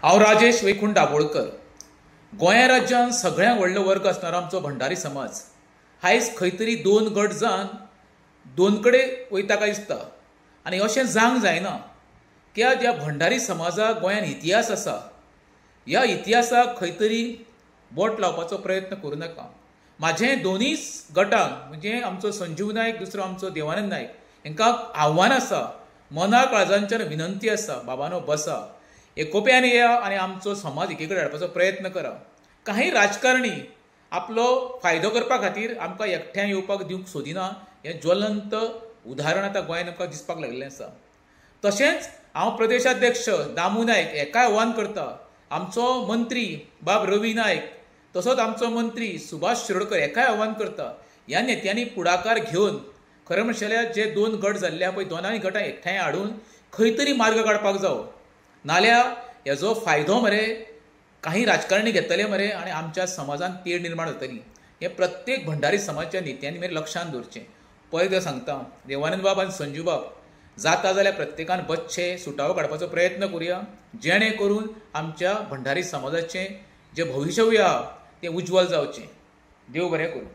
हांव राजेश वैकुंठ दाभोळकर. गोंया राज्यांत सगळ्यांत व्हडलो वर्ग आसणारो आमचो भंडारी समाज आयज खंय तरी दोन गट जावन दोन कडेन वयता काय दिसता आनी अशें जावंक जायना. कित्याक ज्या भंडारी समाजाक गोंयांत इतिहास आसा, ह्या इतिहासाक खंय तरी बोट लावपाचो प्रयत्न करूं नाका. म्हाजें दोनूय गटांक म्हणजे आमचो संजीव नायक, दुसरो आमचो देवानंद नायक, हांकां आव्हान आसा, मना काळजांच्यान विनंती आसा, बाबानो बसा, एकोप्यान येया आनी आमचो समाज एकी कडेन हाडपाचो प्रयत्न करा. काही राजकारणी आपलो फायदो करपा खातीर आमकां एकठांय येवपाक दिवंक सोदिना हें ज्वलंत उदाहरण आतां गोंयांत आमकां दिसपाक लागिल्लें आसा. तशेंच हांव प्रदेशाध्यक्ष दामू नायक हेकाय आव्हान करता, आमचो मंत्री बाब रवी नायक तसोच आमचो मंत्री सुभाष शिरोडकर हेकाय आव्हान करता, ह्या नेत्यांनी फुडाकार घेवन खरें म्हणशें जाल्यार जे दोन गट जाल्ले आहा पळय दोनाय गटां एकठांय हाडून खंय तरी मार्ग काडपाक जावो. नाल्यार हेजो फायदो मरे काही राजकारणी घेतले मरे आनी आमच्या समाजान तेढ निर्माण जातली. हें प्रत्येक भंडारी समाजच्या नेत्यांनी मरे लक्षांत दवरचें. परत सांगता, देवानंद बाब आनी संजीव बाब जाता जाल्यार प्रत्येकान बसचें, सुटावो काडपाचो प्रयत्न करुया, जेणे करून आमच्या भंडारी समाजाचें जें भविशव्य आहा तें उज्ज्वल जावचें. देव बरें करूं.